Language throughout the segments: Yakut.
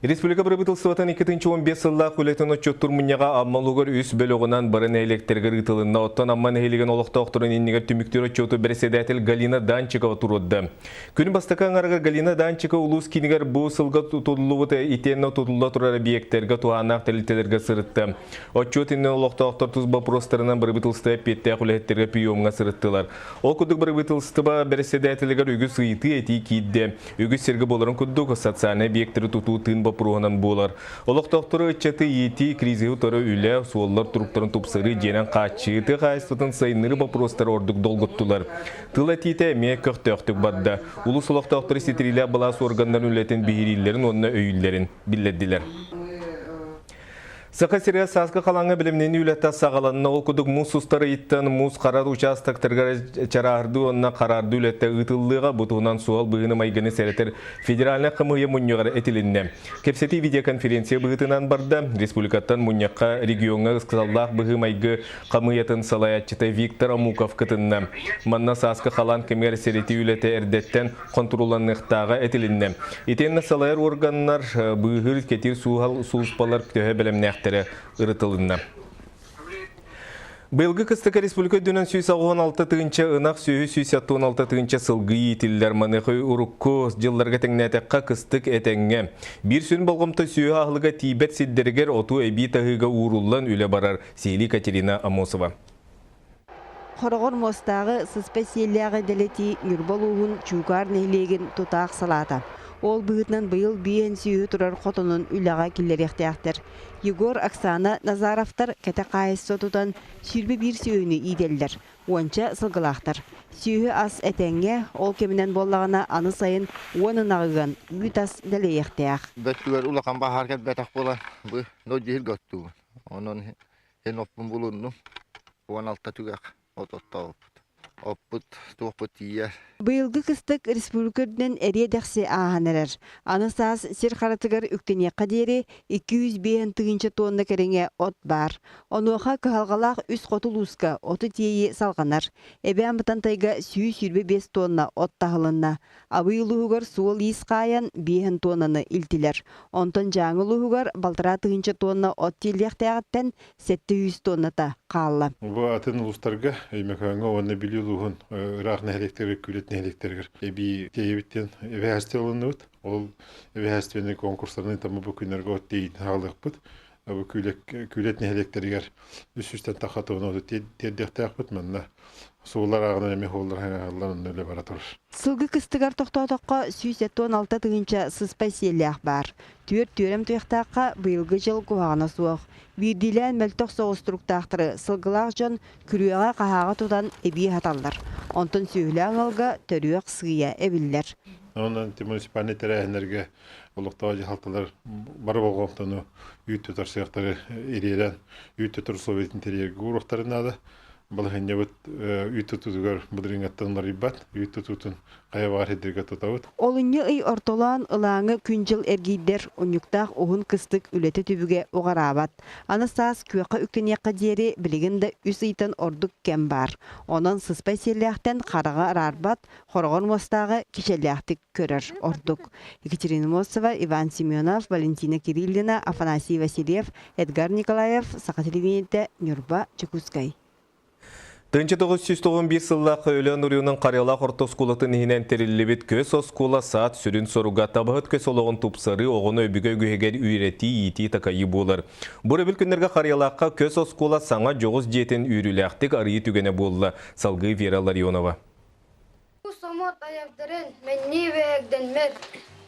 Республика Бырабыыталыстыбатын 2015 сыллаах үлэтин отчуоттуур мунньаҕа Амма улууһугар үс бөлөҕүнэн бары нэһилиэктэригэр ыытылынна. Оттон Амма нэһилиэгин олохтоохторун иннигэр түмүктүүр отчуоту бэрэссэдээтэл Галина Данчикова туруорда. Күн бастакы аҥарыгар Галина Данчикова улуус киинигэр бу сылга тутуллубут итиэннэ тутулла турар объектарга туһааннаах тэрилтэлэргэ сырытта. Отчуот иннинэ олохтоохтор тус боппуруостарынан бырабыыталыстыба эппиэттээх үлэһиттэргэ приемҥа сырыттылар. Ол курдук бырабыыталыстыба бэрэссэдээтэлигэр үгүс ыйытыы этии киирдэ. Үгүс сиргэ буоларын курдук, социальнай объектары тутуу тыын боппуруоһунан буолар. Олохтоохтору ыччаты иитии, кризиһи утары үлэ, суоллар туруктарын тупсарыы, дьиэнэн хааччыйыы, тыа хаһаайыстыбатын сайыннарыы боппуруостара ордук долгуттулар. Тыл этиитэ эмиэ көхтөөхтүк барда. Улуус олохтоохторо ситириилээх былаас уорганнарын үлэтин биһирииллэрин уонна өйүүллэрин биллэрдилэр. Саха сирэ сааскы халааҥҥа бэлэмнэнии үлэтэ саҕаланна. Ол курдук муус устар ыйыттан муус харар учаастактарыгар чараардыы уонна хараардыы үлэтэ ыытыллыаҕа. Бу туһунан суһал быһыыны-майгыны сэрэтэр федеральнай хамыыһыйа мунньаҕар этилиннэ. Кэпсэтии видеоконференция быһыытынан барда. Республикаттан мунньахха региоҥҥа ыксаллаах быһыы-майгы хамыыйатын салайааччыта Виктор Амуков кытынна. Манна сааскы халаан кэмигэр сэрэтии үлэтэ эрдэттэн хонтуруолланыахтааҕа этилиннэ. Итиэннэ салайар уорганнар быыһыыр кэтиир суһал сулууспалар төһө бэлэмнээхтэрэ ырытылынна. Быйылгы кыстыка республика үрдүнэн 186 тыһыынча ынах сүөһү 176 тыһыынча сылгы иитиллэр. Маныаха урукку дьылларга тэҥнээтэххэ кыстык этэҥҥэ. Биир сүрүн болҕомто сүөһү аһылыга тиийбэт сирдэригэр оту эбии таһыыга ууруллан үлэ барар. Сиһилии Катерина Амосова. Хороҕор муостааҕы сыспай сиэллээҕи дэлэтии Ньурба улууһун Чуукаар нэһилиэгин тутаах салаата. Ол быһыытынан быйыл биэһин сүөһү турар хотонун үлэҕэ киллэриэхтээхтэр. Егор, Оксана Назаровтар кэтэх хаһаайыстыба тутан 21 сүөһүнү иитэллэр, уонча сылгылаахтар. Сүөһү ас этэҥҥэ, ол кэминэн буоллаҕына аны сайын уон ынаҕы ыан үүт ас дэлэйиэхтээх. Бөттүгэр улахан баһаар кэлбэтэх буолан, бу дьиһиргэ оттуубун. Онон Эн оппун булуннум. 16 түгэх от оттообуппут. Оппут туохпут тиийэр. Быйылгы кыстык республика үрдүнэн эриэ-дэхси ааһан эрэр. Аны саас сир харатыгар үктэниэххэ диэри 205 тыһыынча тонна кэриҥэ от баар. Онуоха кыһалҕалаах үс хоту улууска оту тиэйии салҕанар. Эбээн Бытантайга 125 тонна от таһылынна. Абый улууһугар суол-иис хаайан биэһин туоннаны илтилэр. Онтон Дьааҥы улууһугар балтараа тыһыынча туонна от тиэллиэхтээҕиттэн 700 туонната хаалла. Бу атын улуустарга Өймөкөөҥҥө уонна Бүлүү улууһун ыраах нэһилиэктэригэр, Күлэт нэһилиэктэригэр эбии тиэйэбит диэн эбэһээстэ ылынныбыт. Ол эбэһээстибэннэй конкурстарын ыытаммыт бу күннэргэ от тиэйиитин аҕалыахпыт. Бу Күлэт нэһилиэктэригэр үс сүүстэн тахса туонна оту тиэрдиэхтээхпит. Манна суоллар ааҕынан эмиэ суоллар хаҥаһаллар, онно үлэ бара турар. Сылгы кыстыгар тохтоотоххо 176 тыһыынча сыспай сиэллээх баар. Түөрт түөрэм туйахтаахха быйылгы дьыл куһаҕана суох. Биирдиилээн мөлтөх соҕус туруктаахтары сылгылаах дьон күрүөҕэ-хаһааҕа тутан эбии аһаталлар. Онтон сүөһүлээх ыалга төрүөх сыыйа эбиллэр. Онон муниципальнай тэрээһиннэргэ олохтоох дьаһалталар бары болҕомтону үүт тутар сыахтары ириэрэн үүт тутар условиятын тэрийэргэ ууруохтарын наада. Балаһыанньабыт үүт тутуутугар былырыыҥҥаттан уларыйбат. Үүт тутуутун хайа баҕар сирдэргэ тутабыт. Олунньу ый ортолоон ылааҥы күн-дьыл эргийдэр, унньуктаах уһун кыстык үлэтэ түбүгэ уҕараабат. Аны саас күөххэ үктэниэххэ диэри билигин да үс ыйтан ордук кэм баар. Онон сыспай сиэллээхтэн хараҕы араарбат, хороҕор муостааҕы кичэллээхтик көрөр ордук. Екатерина Мосова, Иван Семенов, Валентина Кириллина, Афанасий Васильев, Эдгар Николаев, Саха телевидениетэ, Ньурба, Дьокуускай. 1991 сыллаах Өлөөн оройуонун Харыйалаах орто оскуолатын иһинэн тэриллибит Көс оскуола саад сүрүн соруга табаһыт көс олоҕун тупсарыы, оҕону өбүгэ үгэһигэр үөрэтии, иитии, такайыы буолар. Бу өрөбүл күннэргэ Харыйалаахха Көс оскуола саҥа дьоҕус дьиэтин үөрүүлээхтик арыйыы түгэнэ буолла. Салгыы Вера Ларионова.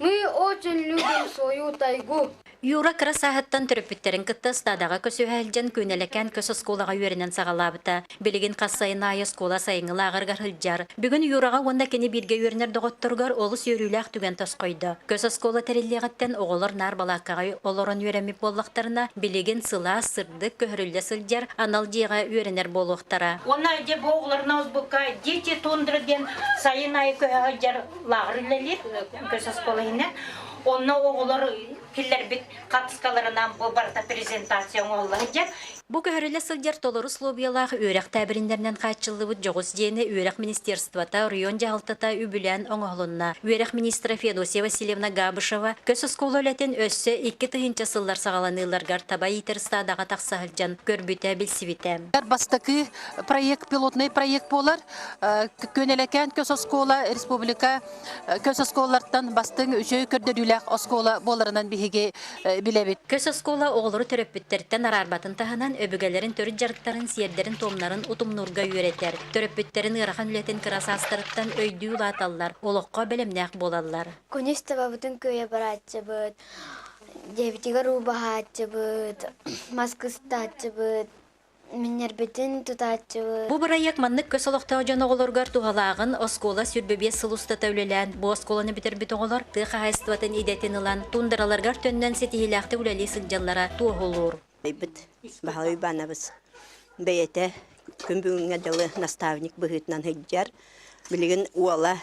Мы очень любим свою тайгу. Юра кыра сааһыттан төрөппүттэрин кытта ыстаадаҕа көсүһэ сылдьан күнэлэкээн көс оскуолаҕа үөрэнэн саҕалаабыта. Билигин хас сайын аайы оскуола сайыҥҥы лааҕырыгар сылдьар. Бүгүн Юраҕа уонна кини бииргэ үөрэнэр доҕотторугар олус үөрүүлээх түгэн тосхойдо. Көс оскуола тэриллиэҕиттэн оҕолор наар балааккаҕа олорон үөрэммит буоллахтарына, билигин сылаас, сырдык, көһөрүллэ сылдьар анал дьиэҕэ үөрэнэр буолуохтара. Уонна дьэ бу оҕолорун бука Дети тундры диэн сайын аайы көһө сылдьар лааҕыр үлэлиир көс оскуола иһинэн. Онно оҕолор киллэрбит хапскаларынан бу барыта презентация оҥоһулла сылдьар. Бу көһөрүллэ сылдьар толору условиялаах үөрэх тээбириннэринэн хааччыллыбыт дьоҕус дьиэни үөрэх министерствота, оройуон дьаһалтата үбүлээн оҥоһулунна. Үөрэх министрэ Феодосия Васильевна Габышева көс оскуола үлэтин өссө 2000 сыллар саҕаланыыларыгар таба иитэр ыстаадаҕа тахса сылдьан көрбүтэ, билсибитэ. Бастакы проект пилотный проект буолар. Көнөлөкөөн көс оскуола республика көс оскуолалартан бастыҥ үчүгэй көрдөрүүлээх оскуола буоларынан биһиги билэбит. Көс оскуола оҕолору төрөппүттэртэн араарбатын таһынан, өбүгэлэрин төрүт дьарыктарын, сиэрдэрин-туомнарын утумнуурга үөрэтэр. Төрөппүттэрин ыарахан үлэтин кыра саастарыттан өйдүү улааталлар, олоххо бэлэмнээх буолаллар. Күнүс табабытын кыайа барааччыбыт, дьиэбитигэр уу баһааччыбыт, мас кыстааччыбыт, Минньэрбитин тутааччыбыт. Бу бырайыак маннык көс олохтоох дьон оҕолоругар туһалааҕын оскуола 25 сыл устата үлэлээн, бу оскуоланы бүтэрбит оҕолор тыа хаһаайыстыбатын идэтин ылан, туундараларыгар төннөн ситиһиилээхтик үлэлии сылдьаллара туоһулуур. Бит Баһылай Уйбаанабыс бэйэтэ күн бүгүҥҥэ дылы наставник быһыытынан сылдьар. Билигин уола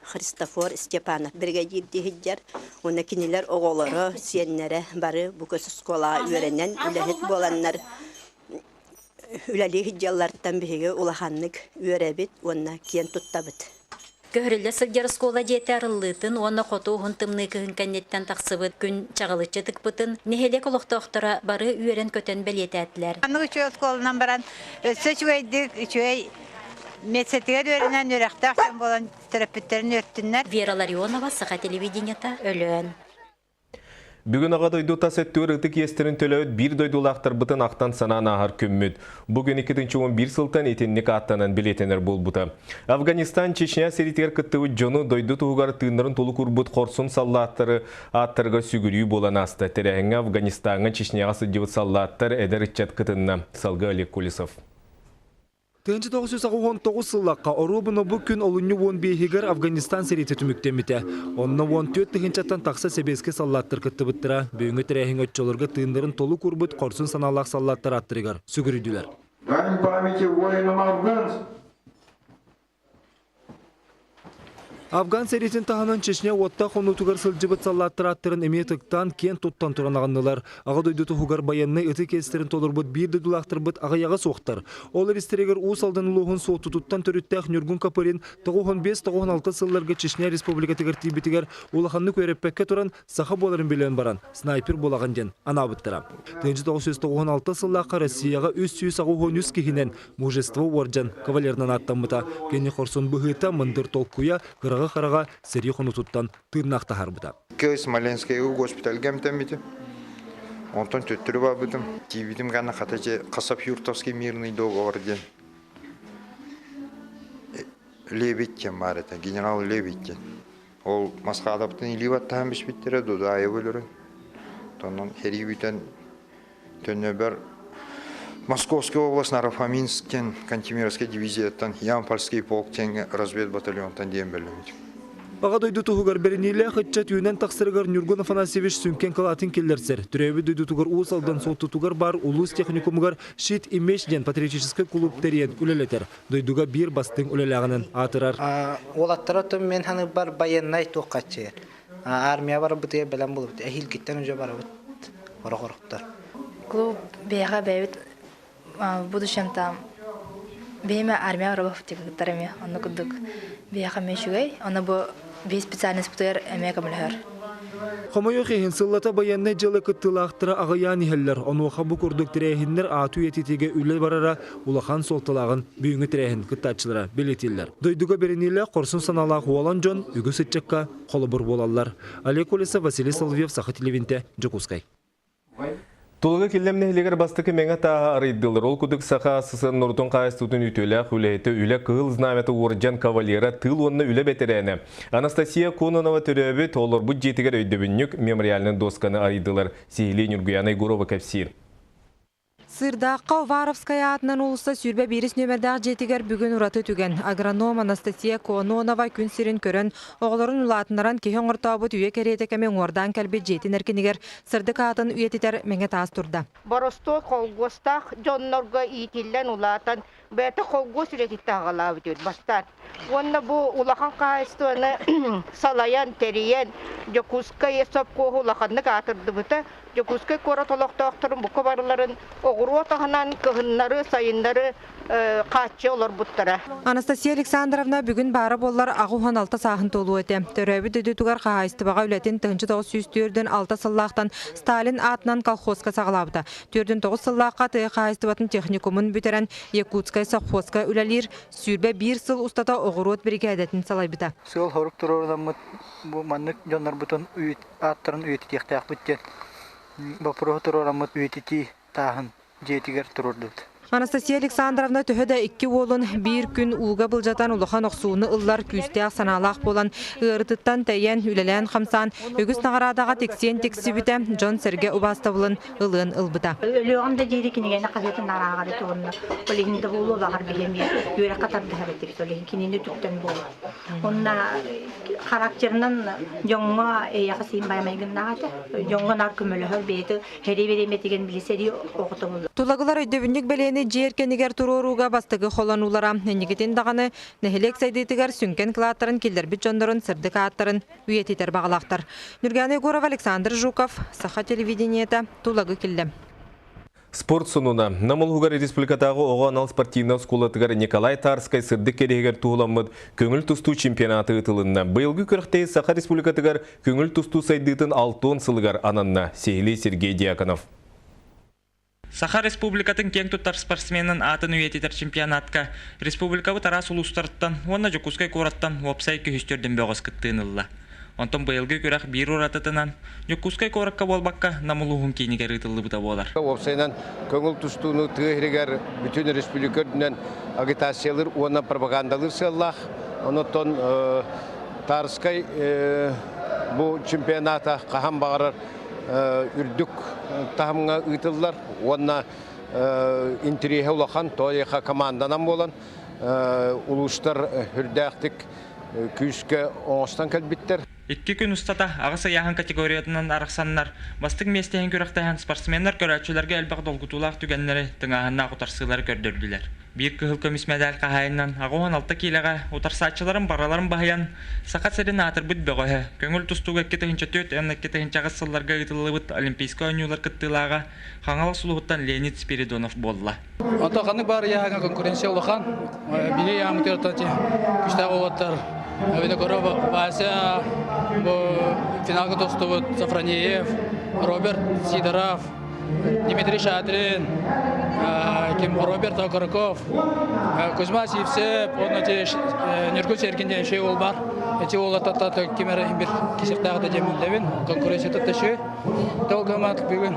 Христофор Степанов биригэдьиирдии сылдьар. Уонна кинилэр оҕолоро, сиэннэрэ бары бу көс оскуолаҕа үөрэнэн үлэһит буоланнар үлэлии сылдьалларыттан биһиги улаханнык үөрэбит уонна киэн туттабыт. Көһөрүллэ сылдьар оскуола дьиэтэ арыллыытын уонна хоту уһун тымныы кыһын кэнниттэн тахсыбыт күн чаҕылыччы тыкпытын нэһилиэк олохтоохторо бары үөрэн-көтөн бэлиэтээтилэр. Маннык үчүгэй оскуоланан баран өссө үчүгэйдик үчүгэй Медсэтигэр үөрэнэн үөрэхтээх дьон буолан төрөппүттэрин үөртүннэр. Вера Ларионова, Саха телевидениета, Өлөөн. Бүгүн Аҕа дойду тас өттүгэр ытык иэстэрин төлөөбүт биир дойдулаахтарбытын ахтан-санаан ааһар күммүт. Бу күн 2011 сылтан итинник ааттанан билиэтэнэр буолбута. Афганистан, Чечня сэриитигэр кыттыбыт дьону дойду туһугар тыыннарын толук уурбут хорсун саллааттары ааттарыгар сүгүрүйүү буолан ааста. Тэрээһиҥҥэ Афганистаҥҥа, Чечняҕа сылдьыбыт саллааттар, эдэр ыччат кытынна. Салгыы Олег Колесов. 1989 сыллахха оруобуна бу күн олунньу 15-игэр Афганистан сэриитэ түмүктэммитэ. Онно 14 тыһыынчаттан тахса сэбиэскэй саллааттар кыттыбыттара. Бүгүҥҥү тэрээһиҥҥэ оччолорго тыыннарын толук уурбут хорсун санаалаах саллааттар ааттарыгар сүгүрүйдүлэр. Дань памяти воинам афганцев! Афган сэриитин таһынан Чечня уоттаах хонуутугар сылдьыбыт саллааттар ааттарын эмиэ ытыктаан, киэн туттан туран аҕыннылар. Аҕа дойду туһугар байыаннай ытык иэстэрин толорбут биир дойдулаахтарбыт аҕыйаҕа суохтар. Ол эристэригэр Уус Алдан улууһун Суоттутуттан төрүттээх Ньургун Копырин 95-96 сылларга Чечня Республикатыгар тиийбитигэр улаханнык үөрэппэккэ туран саха буоларын билэн баран снайпер буолаҕын диэн анаабыттара. 1996 сыллаахха Россияҕа 383 киһинэн Мужество уордьан кавалерынан ааттаммыта. Кини хорсун быһыыта, мындыр толкуйа, кыраҕы-хараҕа сэрии хонуутуттан тыыннаах таһаарбыта. Смоленскайга госпитальга эмтэммитим. Онтон төттөрү барбытым. Тиийбитим гана хата Хасапюртовский мирный договор диэн Лебедь диэн баар этэ, генерал Лебедь диэн. Ол Масхадовтан илии баттаһан биспиттэрэ, Дудаев өлөрөн. Онон сэрии бүтэн Төннөбөр Московская область Нарофоминск диэн Кантемировскай дивизияттан Ямпольский полк диэн разведбатальонтан диэн бэлэммит. Аҕа дойду туһугар бэриниилээх ыччат үүнэн тахсарыгар Ньургун Афанасьевич сүҥкэн кылаатын киллэрсэр. Төрөөбүт дойдутугар Уус Алдан Суоттутугар баар улуус техникумугар Щит и меч диэн патриотическай кулууп тэрийэн үлэлэтэр. Дойдуга биир бастыҥ үлэлээҕинэн аатырар. Уолаттара отон мен ханыбар байыаннай туоххаччыйар. Армия барбытыгар бэлэм буолбут. Эһиилгиттэн уже барабыт. Орох-орохтор. Клуб бэйэҕэ бэйэбит будущем там бэйэме армия барабах тигиттар эми онно курдук биһиэхэ эмиэ үчүгэй онно бу биир специальностьпытыгар эмиэ көмөлөһөр. Хомойуох иһин, сыллата байыаннай дьыала кыттыылаахтара аҕыйаан иһэллэр. Онуоха бу курдук тэрээһиннэр ааты үйэтитиигэ үлэ барара улахан суолталааҕын бүгүҥҥү тэрээһин кыттааччылара бэлиэтииллэр. Дойдуга бэриниилээх хорсун санаалаах уолан дьон үгүс ыччакка холобур буолаллар. Олег Колесов, Василий Соловьев, Саха телевинтэ, Дьокуускай. Тулуга Киллэм нэһилиэгэр бастакы мэҥэ тааһа арыйдылар. Ол кудук Саха СССР норуотун хаһаайыстыбатын үтүөлээх үлэһитэ, үлэ кыһыл знамята уордьан кавалера, тыыл уонна үлэ бэтэрээнэ Анастасия Кононова төрөөбүт, олорбут дьиэтигэр өйдөбүнньүк мемориальнай досканы арыйдылар. Сиһилии Ньургуяна Егорова кэпсиир. Сыырдаахха Уваровская аатынан уулусса 21 нүөмэрдээх дьиэтигэр бүгүн ураты түгэн. Агроном Анастасия Кононова күн сирин көрөн, оҕолорун улаатыннаран киһи оҥортообут үйэ кэриэтэ кэми уҥуордаан кэлбит дьиэтин эркинигэр сырдык аатын үйэтитэр мэҥэ таас турда. Боростуой холгуостаах дьоннорго иитиллэн улаатан, Бэйэтэ холгуос үлэтиттэн аҕалаабыт үһү бастаан. Уонна бу улахан хаһаайыстыбаны салайан, тэрийэн, Дьокуускай сопхуоһу улаханнык аатырдыбыта. Дьокуускай куорат олохтоохторун бука барыларын оҕуруот аһынан кыһыннары, сайыннары хааччы олорбуттара. Анастасия Александровна бүгүн баара буоллар 86 сааһын туолуо этэ. Төрөөбүт дойдутугар хаһаайыстыбаҕа үлэтин 1946 сыллаахтан Сталин аатынан колхозка саҕалаабыта. 49 сыллаахха тыа хаһаайыстыбатын техникумун бүтэрэн Якутскай совхозка үлэлиир, 21 сыл устата оҕуруот биригээдэтин салайбыта. Сыал-сорук туруорунаммыт бу маннык дьоннорбутун ааттарын үйэтитиэхтээхпит диэн боппуруоһу туруораммыт үйэтитии тааһын дьиэтигэр туруордубут. Анастасия Александровна төһө да икки уолун биир күн ууга былдьатан улахан охсууну ыллар күүстээх санаалаах буолан, ыарытыттан тэйэн, үлэлээн-хамсаан, үгүс наҕараадаҕа тиксиэн тиксибитэ, дьон-сэргэ убаастабылын ылыан ылбыта. Өлүөҕүм да диэри кинигэни хаһыатын арааҕары туһунна. Ол иһин да буолуо баҕар билэмиэ үөрэххэ тардыһар этибит. Ол иһин кинини үтүктэн буолуо. Онно характерынан дьоҥҥо эйэҕэ сиин бааймайгыннаах этэ. Дьоҥҥо наар көмөлөһөр бэйэтэ сэрии бириэмэтигэр били сэрии оҕото буолла. Тулагылар өйдөбүнньүк бэлиэни дьиэ эркинигэр туруорууга бастакы холонуулара инникитин даҕаны нэһилиэк сайдыытыгар сүҥкэн кылааттарын киллэрбит дьоннорун сырдык ааттарын үйэтитэр баҕалаахтар. Нюргана Егорова, Александр Жуков, Саха телевидениета, Тулагы Киллэм. Спорт сонуна. Нам улууһугар республикатааҕы оҕо анал спортивнай оскуолатыгар Николай Тарскай сырдык кэриһигэр туһуламмыт көҥүл тустуу чемпионата ыытылынна. Быйылгы күрэхтэһии Саха Республикатыгар көҥүл тустуу сайдыытын 60 сылыгар ананна. Сиһилии Сергей Дьяконов. Саха Республикатын киэҥ туттар спортсменын аатын үйэтитэр чемпионатка республикабыт араас улуустарыттан уонна Дьокуускай куораттан уопсай күһүстүөрдэн бөҕөс кыттыыны ылла. Онтон быйылгы күрэх биир уратытынан Дьокуускай куоракка буолбакка Нам улууһун киинигэр ыытыллыбыта буолар. Уопсайынан көҥүл тустууну тыа иһигэр бүтүн республика үрдүнэн агитациялыыр уонна пропагандалыыр сыаллаах. Онон Тарскай бу чемпионата хаһан баҕарар үрдүк таһымҥа ыытыллар уонна интириэһэ улахан, тоойеха команданан буолан улуустар үрдээхтик күүскэ оҥостон кэлбиттэр. Икки күн устата аҕыс ыйааһын категориятынан арахсаннар, бастыҥ миэстэһин күрэхтэһэн спортсменнар көрөөччүлэргэ элбэх долгутуулаах түгэннэри, тыҥааһыннаах утарсыылары көрдөрдүлэр. Биир кыһыл көмүс мэдээль хаһаайынынан 86 киилэҕэ утарсааччыларын барыларын баһыйан, Саха сирин аатырбыт бөҕөһө, көҥүл тустууга 2004 уонна 2008 сылларга ыытыллыбыт Олимпийскай оонньуулар кыттыылааҕа Хаҥалас улууһуттан Леонид Спиридонов буолла. Онтон ханнык баар ыйааһыҥа конкуренция улахан. Били ыйааммытыгар күстээх уолаттар Винокуров Вася, бу финалга тостубут Сафронеев, Роберт Сидоров, Дмитрий Шадрин, ким Роберт Окороков, Кузьма Сивцев, уонна Нюргун Сергин диэн үчүгэй уол бар. Эти уолаттар ким эрэ бир кисихтаах да диэн билэбин. Конкуренция татташы. Долгамат бүгүн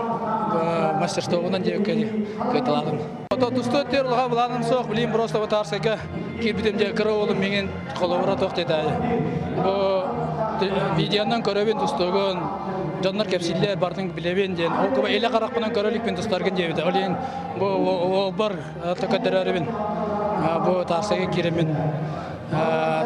мастерствобунан диэбиккэ кыайталаатым. Ото тустуу өттүгэр улахан былааным суох, билим просто бу Тарскайга киирбитим дьэ кыра уолум миҥин холобура туох диэтээйи. Бу видеонан көрөбүн тустуугун, дьоннор кэпсииллэр, бартын билэбин диэн. Ол куба илэ харахпынан көрө иликпин тустаргын диэбитэ. Ол иһин бу уолбар көрдөрөрүбүн бу Тарскайга киирэммин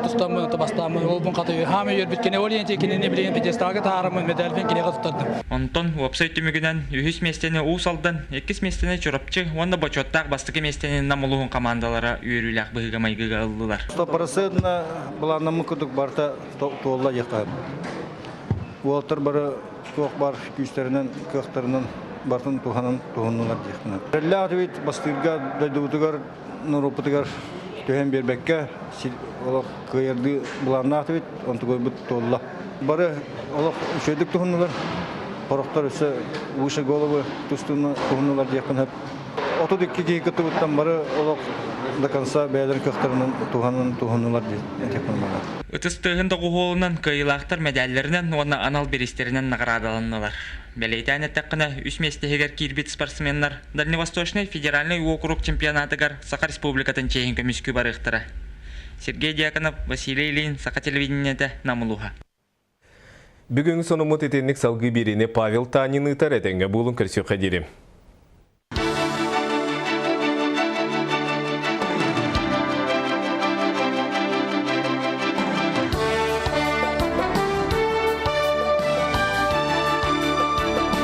тустаммын, бастааммын, уолбун хата хаама үөрбүт кини ол иһин кинини билигин пьедесталга таһаараммын медальбин киниэхэ туттардым. Онтон уопсай түмүгүнэн үһүс миэстэни Уус Алдан, иккис миэстэни Чурапчы уонна бочуоттаах бастакы миэстэни Нам улууһун хамаандалара үөрүүлээх быһыыга-майгыга ыллылар. Стопроцентно былааннаммыт курдук барыта туолла диэххэ. Уолаттар бары туох баар күүстэринэн, кыахтарынан барытын туһанан туһуннулар диэхпинэ. Эрэллээх этибит бастыырга дойдубутугар норуоппутугар түһэн биэрбэккэ олох кыайардыы былааннаах эбит, онтугуйбут туолла. Бары олох үчүгэйдик туһуннулар, сорохтор өссө выше головы туһуннулар диэхпин сөп. 32 киһи кыттыбыттан бары олох до конца бэйэлэрин кыахтарынан туһанан туһуннулар диэхпин баҕар. Ытыс тыаһын доҕуһуолунан кыайыылаахтар мэдээллэринэн уонна анал бириистэринэн наҕараадаланнылар. Бэлиэтээн эттэххинэ, үс миэстэһигэр киирбит спортсменнар Дальневосточнай федеральнай уокурук чемпионатыгар Саха Республикатын чиэһин көмүскүү барыахтара. Сергей Дьяконов, Василий Ильин, Саха телевидениетэ, Нам улууһа. Бүгүҥҥү сонуммут итинник салгыы биэриини Павел Танин ыытар этэҥҥэ буолун көрсүөххэ диэри.